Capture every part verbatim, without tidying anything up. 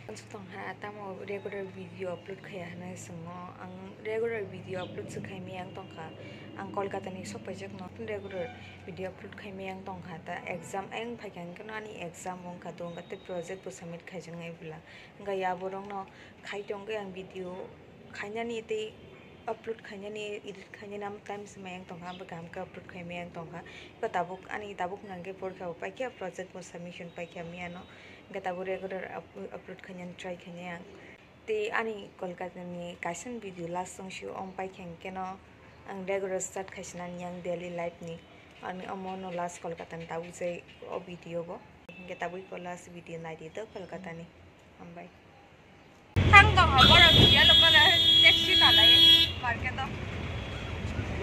Tongha, tamo regular video upload khaiya hwnwi swngo. Ang regular video upload se khaimaya ang tongkha. Ang Kolkata ni sok paijak no regular video upload khaimaya ang tongkha. Ta exam ang phaikha hwnkhe no ani exam wngkha, to wngkha tei project bo submit khaijaknai bwla. Wngkha ya borok no khai tongkhe ang video khainani tei upload khainani, edit khainani amo time se mayang tongkha, abo kaham khe upload khaimaya ang tongkha. Ba tabuk ani tabuk nangkhe porikha bo paikha, project bo submission paikha miyano. Hingke tabuk regular up-, upload khainani try khainai ang. Tei ani Kolkata ni kaisa video last song si ong paikha hingke no ang regular start khaisinani ang daily life ni. Ani omo no last Kolkata ni tabuk jai o video bo. Hingke tabuk ko last video naidi to Kolkata ni. Hambai. Thang tong ha borok yellow color taxi nalai market o.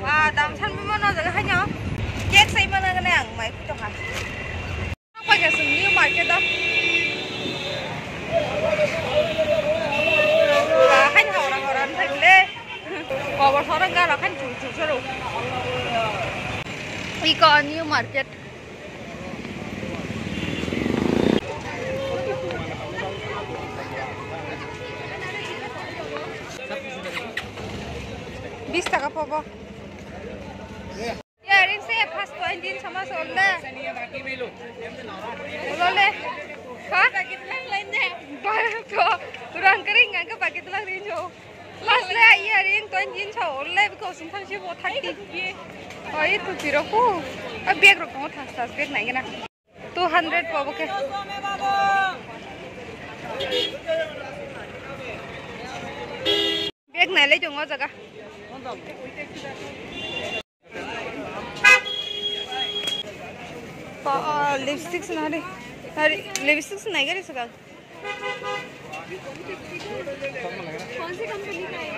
Wa dam san bima no jaga haino. Cake sai mana gane ang mai kuto ha. Apa ga sung new market o. Wa haino orang orang thang le. Kobor sorong ga rakhan chul chul soro. Iko new market. Bis taka pobo. Earring se first point din sama solle. Lole. Ha? Ba to rang kering ang ke paket lang rin jo. Last le earring to engine sa olle because in thang si bo thirty. Oi tu piro ko. A bag rok mo thas thas bag nai gana. Two hundred pabo ke. Bag nai le jongo jaga. Pa, lipstick nari. Nari lipstick nai gari saka. कौन सी कंपनी का है?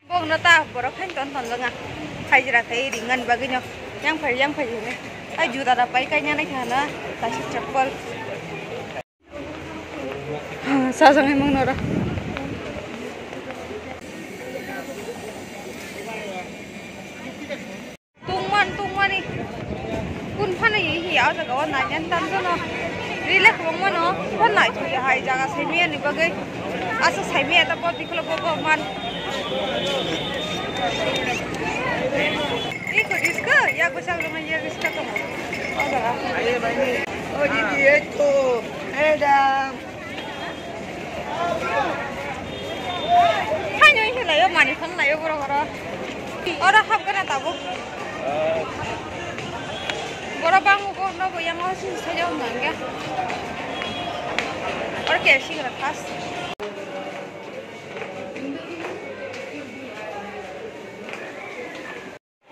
Bok no ta borok khain ton ton janga. Khaijra khai ringan bagino. Yang phai, yang phai hene. Ai juda da pai kai nyanai khana. Kaisa chappal. Sajagwi mung noro. Tungman, tungmani. Kun phano ye hi ya jaga o naiyan tanjono. Relax wngmano. Phan nai thwi hai jaga saimiyani bagwi. Asa saimiya ta bot diklo bo bo man. Iko riska ya gosal roma ya riska to. O jaga. Aye bhai. O didi, ei to. Madam. Haino wngkhe laio, manwi phano laio borok oro. Oro hapgana tabuk. Borok bango, borok nogo yango sini saja wngkha hwnkhe. Oro K F C gra first.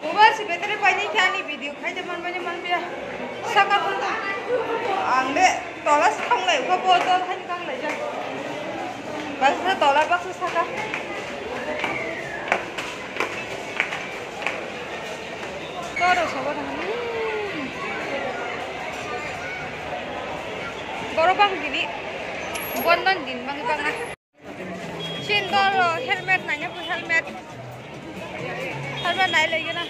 Mobile si battery paini khe ani video khaide manmani manphiya. Saka phano ang le tola si thanglai kha bo dol haini thanglai jak. Baksa tola baksa saka. Toro sobo thang. Boro bang gini. Bondon din bang bang. Chin dol helmet naina pui helmet. Helmet nai lai gana.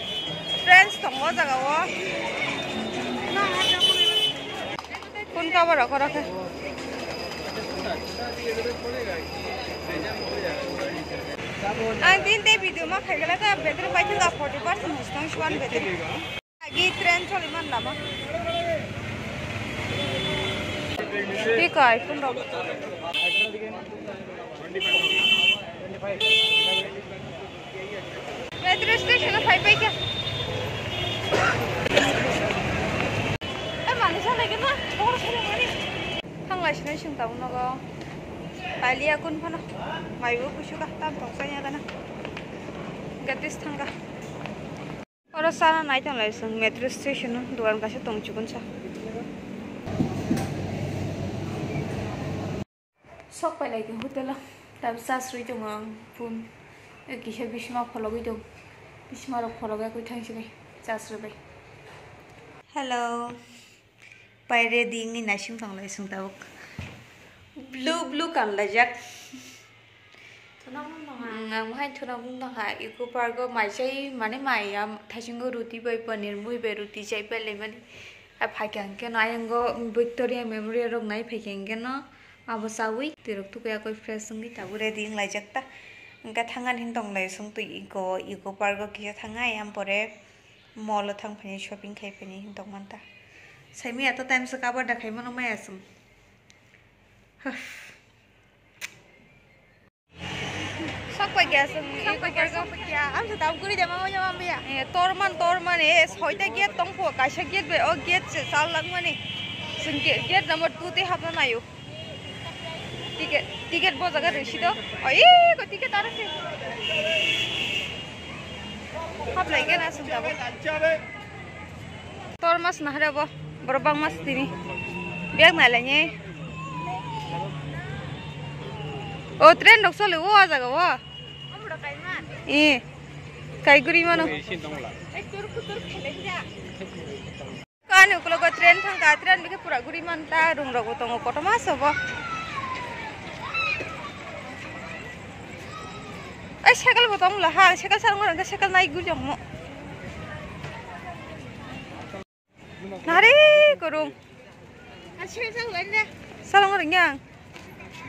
Friends tongo jaga o. Kun cover rok oro khe. Ang tin te video ma khai gala ka battery pai thang forty percent hostong swan battery. Agi train choli man lama. Bika iPhone rok. Metro station o phai pai kha. Eh, mani sa lagi na, bor sa lagi mani. Thang lai sinai sing tau nogo. Palia kun phano. Mai bo kusu ka tam tong sa ya gana. Gatis thang ka. Oro chana nai tonglai chwng metro station o dogan kaisa tong chikon sa. Sok pailai khe hotel o tabuk cha srwi tongo ang phone. Kisa bisma phologwi tong. Bisma rok phologo koi thang sini cha srwi bai. Hello. Pai ready wngwi naising tonglai chwng tabuk. Blue blue kanlaijak. Thunakmung tongha. Mm, ang bahai thunakmung tongha. Eco Park o mai chai mane mai ya thaisingo ruti bai paneer mui bai ruti chai pai lai mani. Phaikha hwnkhe no ayang go Victoria Memorial rok nai phaikha hwnkhe no abo chawi twi rok tukuya koi fresh wngwi tabuk ready wng laijak ta. Hwnkhe thangani hin tong lai song twi eco, eco park o kisa thangnai, am pore mall o thang phani shopping khai phani hin tong man ta. Saimaya to time se cover da khai mano maya song. Sok pai kya song, sok pai kya, sok pai kya. Ang sa dam kuri de mama mama ya. Eh, torman, torman, eh, soita gate tong pho, kaisa gate be, o gate se sal lang mani. Song gate, gate number two te hapna nayo. Ticket, ticket bo jaga risi do. Oh, eh, ko ticket ara se. Hap lai kya na song dabo. Tor mas nahre bo, borok bang mas tini. Bag nai lai ni. O train rok sole o, a jaga o. E, kai guri mano. Kani ukulogo train thangka, train bikhe pura guri manta, rung rok bo tongo, kotorma sobo. Ai, cycle bo tong la ha, cycle sarong rang, cycle nai guri jong mo. Nari kurung. Salong ring yang.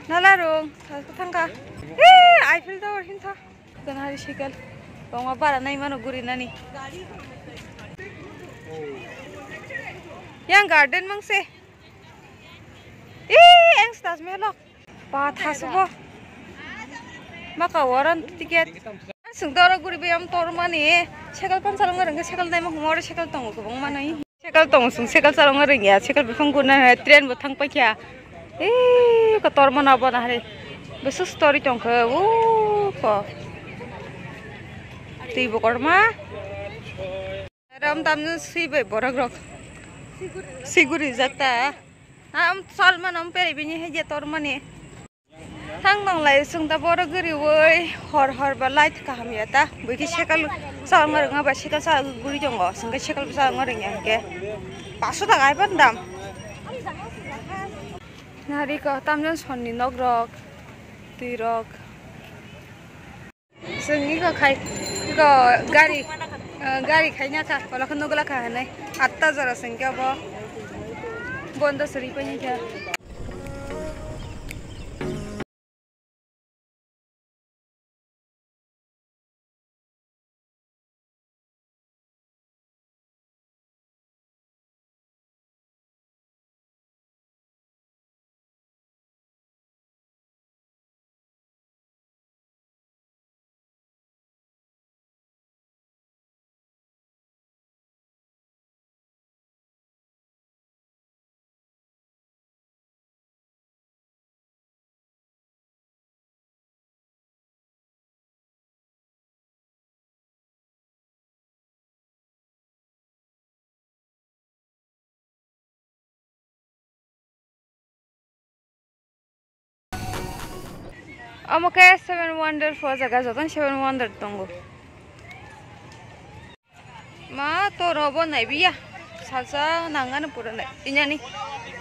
Nala rung, thangka. Eh, Eiffel Tower hin tha. Ganari sikal. Rongma bara nai mano guri nani. Yang garden mang se. Eh, yang Taj Mahal. Ba, thasubo. Maka waran ticket. Sung doro guri bayam tor mani. Sekal pan salong rengke sekal dai ma humor sekal tongo kubang manai. Sekal tongo sung sekal salong rengya. Sekal bifang guna hai train bo thang paikha. Eh, ka tor mana bo na hari. Besus tori tongkhe. Uh, ko. Twi bo korma. Ram tamjani swi bai borok rok. Siguri jak ta. Am salman am peri bini hai je tor mani. Thang nang lai sung ta borok guri woi hor hor ba light kaham ya ta. Bui ki sekal salma rwng ba sekal sa guri jongo. Sung ke sekal salma rwng ya ke. Paso ta gai pan dam. Nari ko tamjani sonni nok rok. Twi rok. Chwng iko khai, iko gari, ah, gari khaina kha, ola khe nugula kha hinwi. Atta jora chwng khe bo bondo suri paini kha. Omo khe Seven Wonder o jaga, jotono Seven Wonder tongo. Ma, toro bo naibiya. Salsa nangani pura nai. Inyani.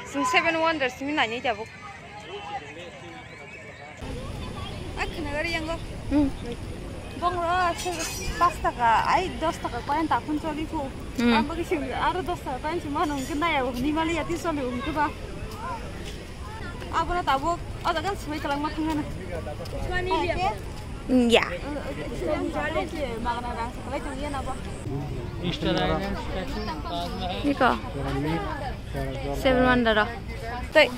Sing Seven Wonders mi nani jabo. Ak khana gari yango. Hmm. Bongro pas taka, ai dos taka coin ta khun choli phu. Hmm. Ang bagi sing aro dos taka coin si mano hingke naya bo ni mali ati choli hingke ba. Abono tabuk o jaga sumai kwlangma thangna. Ya. Iko. Seven Wonder o. Tei.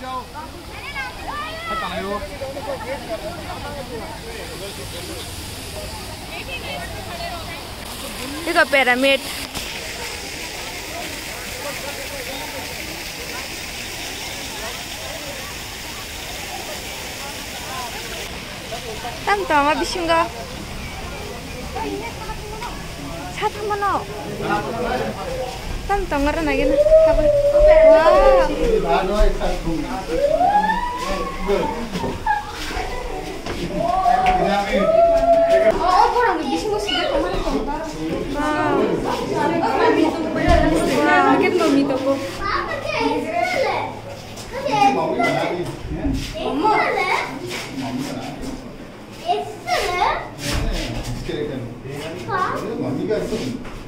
Iko pyramid. Tam tama bisingo. Satham mano. Tam tongora nagina. Wow.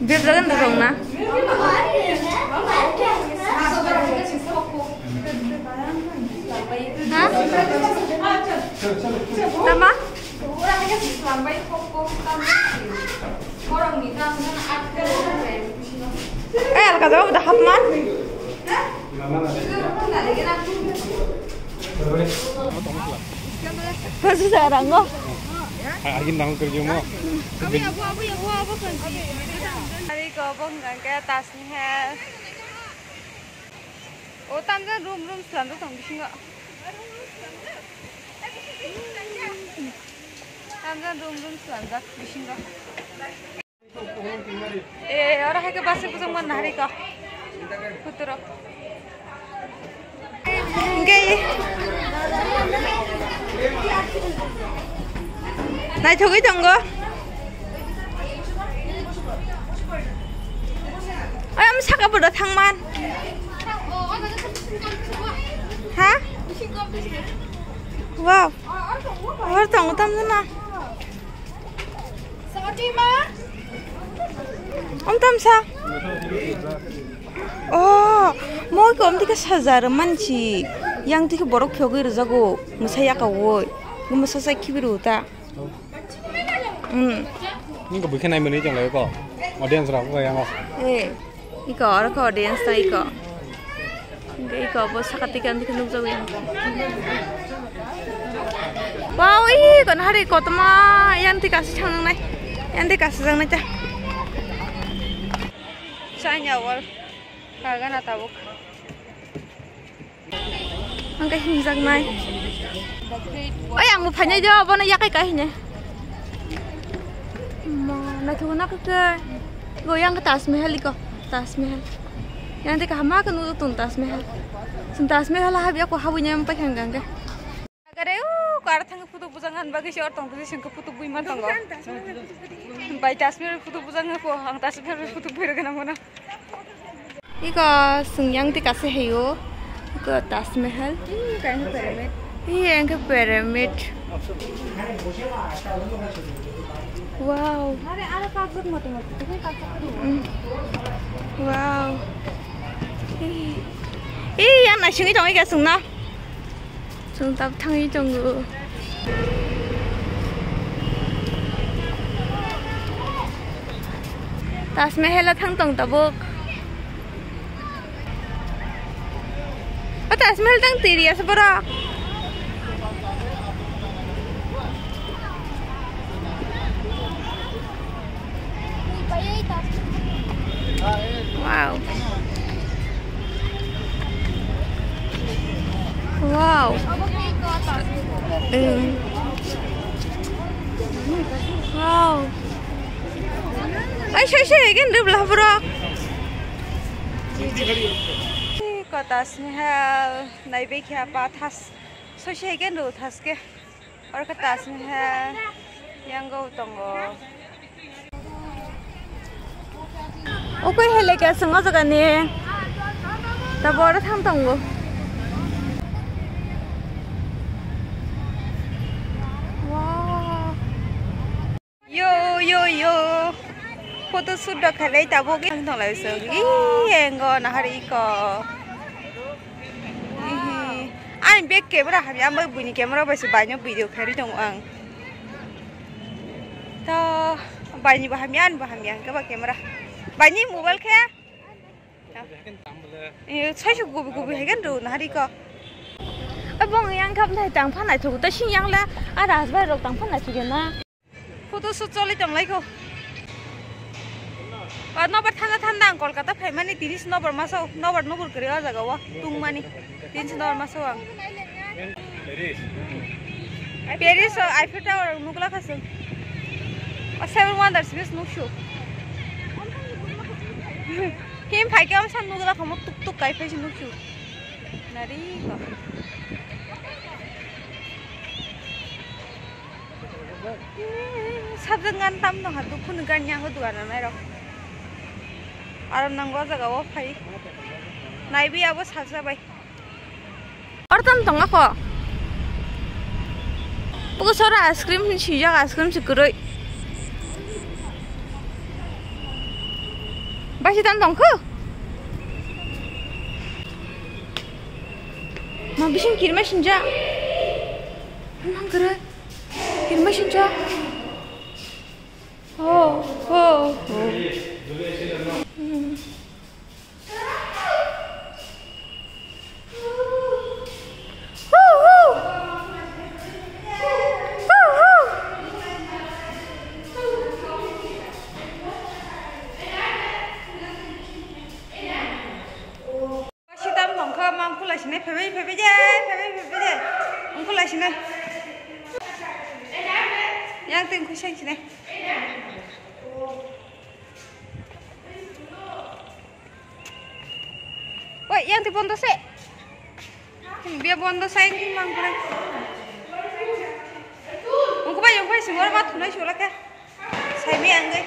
Birdagan dorong na. Tama? Eh, alka jawab dah hapman. Masih sarang kok. Agin nang kerja mo. Hari ko bong gangke Taj Mahal. O tamjani room room slamjak tong bisingo. Tamjani room room slamjak bisingo. Eh, oro hai khe bus bujang man nahari ko. Kuturo. Hingke naithogwi tongo. Oy, ang saka bodo thangman. Ha? Wow. Oro tongo tamjana. Om tamsa. Oh, moi kom tika sajar manchi. Yang tika borok khogwi rwjago. Mwsa yaka woi. Mwsa sai khibiru ta. Hmm. Ningko bwkhe nai mwnwi tong lai ko. Audience rok ko yango. Eh. Iko, oro khe audience ta iko. Hingke iko bo saka tike ang dikhe nukjago yang. Wow, ih, kon hari kotorma yang tika se thang nai. Yang tika se jang nai ta. Chanya wal. Kagana tabuk. Ang khe himjaknai. Oi, ang bo phainai do, bono yakai kai hine. Ma, naithok na khe. Go yang Taj Mahal iko, Taj Mahal. Yang de kaham ma khe nukjak tong Taj Mahal. Sing Taj Mahal habi ako habui nyam paikha hingke. Agare o kar thang photo bujang han bagwi se or tong tong sing photo bui ma tongo. Bai Taj Mahal photo bujang ko, ang Taj Mahal photo bui rogena mona. Iko swngyang twi kasa heio. Iko Taj Mahal. Ih, kaisa pyramid. Ih, engke pyramid. Wow. Are, are, kajak mati mati. Tukui kajak tu. Mm. Wow. Ih. Ih, yang naisingwi tongwi ka sungna. Chwng tabuk thangwi tongo. Taj Mahal o thang tong tabuk. O Taj Mahal tang twi riyasa borok. Wow. Wow. Wow. Ai, sai, sai, again, dubla borok. Kota Sihal, naibe khe apa thas. Sai, sai, again, do thas ke. Oro khe Taj Mahal yango tongo. Ukui hai lekha swngo jaga ni. Tabuk oro thang tongo. Wow. Yo, yo, yo. Photo shoot rok khailai tabuk ang tonglai song. Ih, engo nahar iko. Ih, ani bag camera hamya, ang bai buini camera bai se baino video khairwi tongo ang. To baini bo hamya, ani bo hamya, hwnkhe ba camera. Baini mobile khe. Ih, sai se gubi gubi hai khe ro nahar iko. Abo yang kha tang phanai thugo, ta sing yang le, a Rajbai rok tang phanai thugo na. Photo shoot choli tong lai kho. Ba nobar thanda thanda ang Kolkata phaimani tini se nobar masao, nobar nubur kwrwi o jaga o tungmani. Tini se nobar masao ang. Paris o Eiffel Tower nukla kha chwng. O Seven Wonders bes nuksu. Him phaikhe o san nukla kha mo tuk tuk kai phai se nuksu. Nari ko. Sabjak gan tam no ha, dukhu ni gan yang duan na nairok. Aro nango jaga o phai. Naibi abo salsa bai. Or tam tong ako. Puku sora ice cream sijak, ice cream si kwrwi. Bai si tam tong kho. Ma bising kirma sinja. Nang kere? Hirma sincha? Oh, oh, oh. Hmm. Sitam tongkha, mang khula sinai, phaibai, phaibai de, phaibai, phaibai de. Ang khula sinai. Yang twi khusang sinai. Oi, yang twi bondo se. Biya bondo se, yang twi mang khula. Ang khula, yang khula singor ma thunai sula kha. Sai mi ang ge.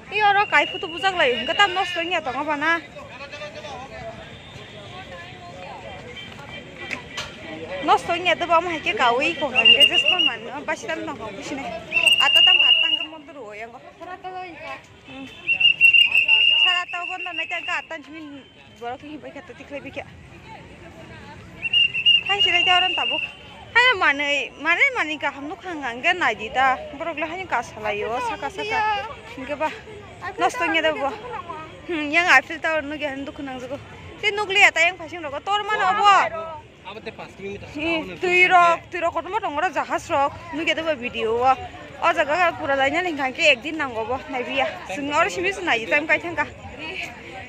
I oro kai photo bujak lai, hwnkhe tam nosto wngya tongo ba na? Nosto wngya de bo, omo hai khe kaui kok hai khe just man man, basi tam tong kok bisine. Ata tam kha tang khe mondir o yango. Hmm. Sara ta bondo nai tang kha ata simi. Borok khe hibai kha, twi khlai bikha. Thai sinai tei oro tabuk. Hai manwi, manwi, manwi kaham nukha hwnkha hwnkhe nai di ta. Borok le haino ka salai o, saka, saka. Hwnkhe ba nosto wngya de bo. Hmm, yang Eiffel Tower nukya hwn dukhu nangjago. Tei nukliya ta yang phasing rogo tor mano bo. Abo tei paanch kilometer. Hi, twi rok, twi rok kotorma tongo oro jahaj rok. Nukya de bo video o. O jaga pura lainani hwnkha hwnkhe ekdin nango bo, naibiya. Chwng oro simi se nai, time kai thangkha.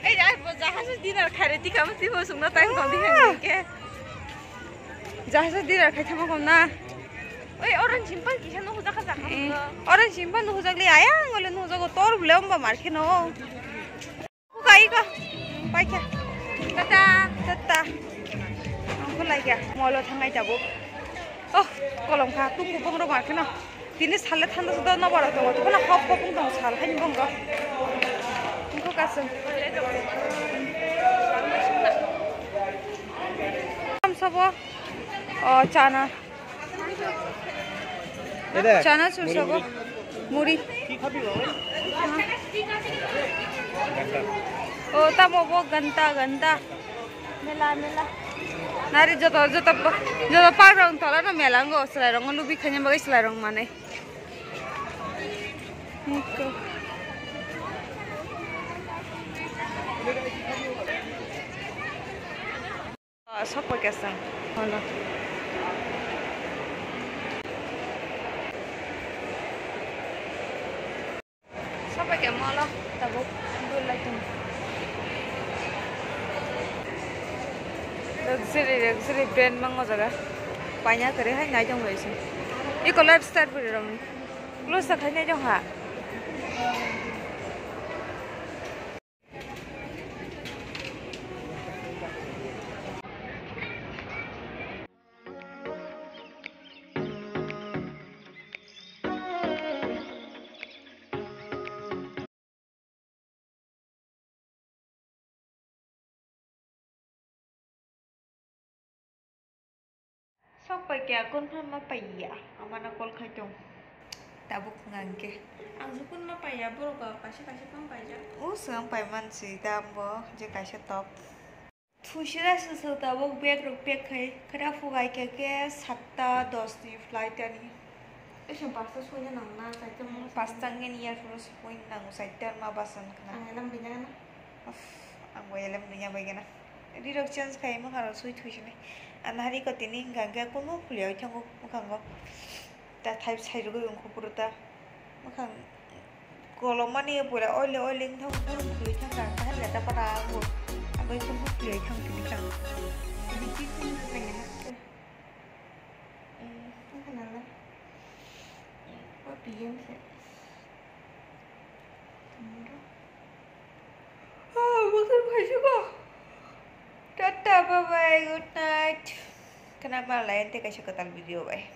Ei, jahaj bo, jahaj o dinner khaire tikha, bo twibo chwngno time tong dikha hwnkhe. Jahaj o dinner khai thangma kom na. Oi, orange simple kisa no hujak kha jaka. Eh, orange simple no hujak le, ayang ole no hujak, tor bole omba mar kheno. Kukai ko. Paikha. Tata. Tata. Ang khulai kha. Molo thangnai tabuk. Oh, kolom kha. Tung kubung rok mar kheno. Tini sale thanda sudo no baro tongo. Tubuna hop hop wng tongo sal haini bongro. Tungkhu kasung. Am sabo. Oh, chana. Chana chursa bo. Muri. O tamo bo ganta ganta. Mela mela. Nari joto joto joto park rong tola no mela ngo selai rong lubi khanya bagai selai rong mane. Niko. Ah, sok paikha chwng. Hono. Sok paikha molo tabuk dul lai tong. Luxury, luxury brand mang o jaga. Paina kwrwi hai nai tong bai se. Iko lifestyle bwrwi rok ni. Close ta khai nai tong ha. Sok pai khe, kun phan ma pai ya, amano call khai tong. Tabuk hwnka hwnkhe. Ang se kun ma pai ya, borok ba kaisa kaisa phang pai jak. O swng pai man si da bo, je kaisa top. Thusira se se tabuk bag rok pack khai, khra phugai khe khe satta dos ni flight ani. Ese pasta soina nang na, saita mo. Pasta ngen ya, suru sui nang, saita ma basan khna. Ang elam bina na. Uff, ang bo elem dunya bai gana. Rirok change khai mwkhang rok sui thwi sini. Anahari ko tini hwnkha hwnkhe kunu khuliya thango mwkhango. Ta thai sai rwgwi wngkho puro ta. Mwkhang kolomani pura oile oile wngthang puro khuli thangkha. Kaham le ta para ango. Abai kunu khuliya thang tini kang. Tini ki kunu nang na. Eh, wngkha nala. O P M se. Tomorrow. Oh, bakar phaisukha. Tata, bye bye, good night. Khna ma lai ante kaisa kwtal video bai.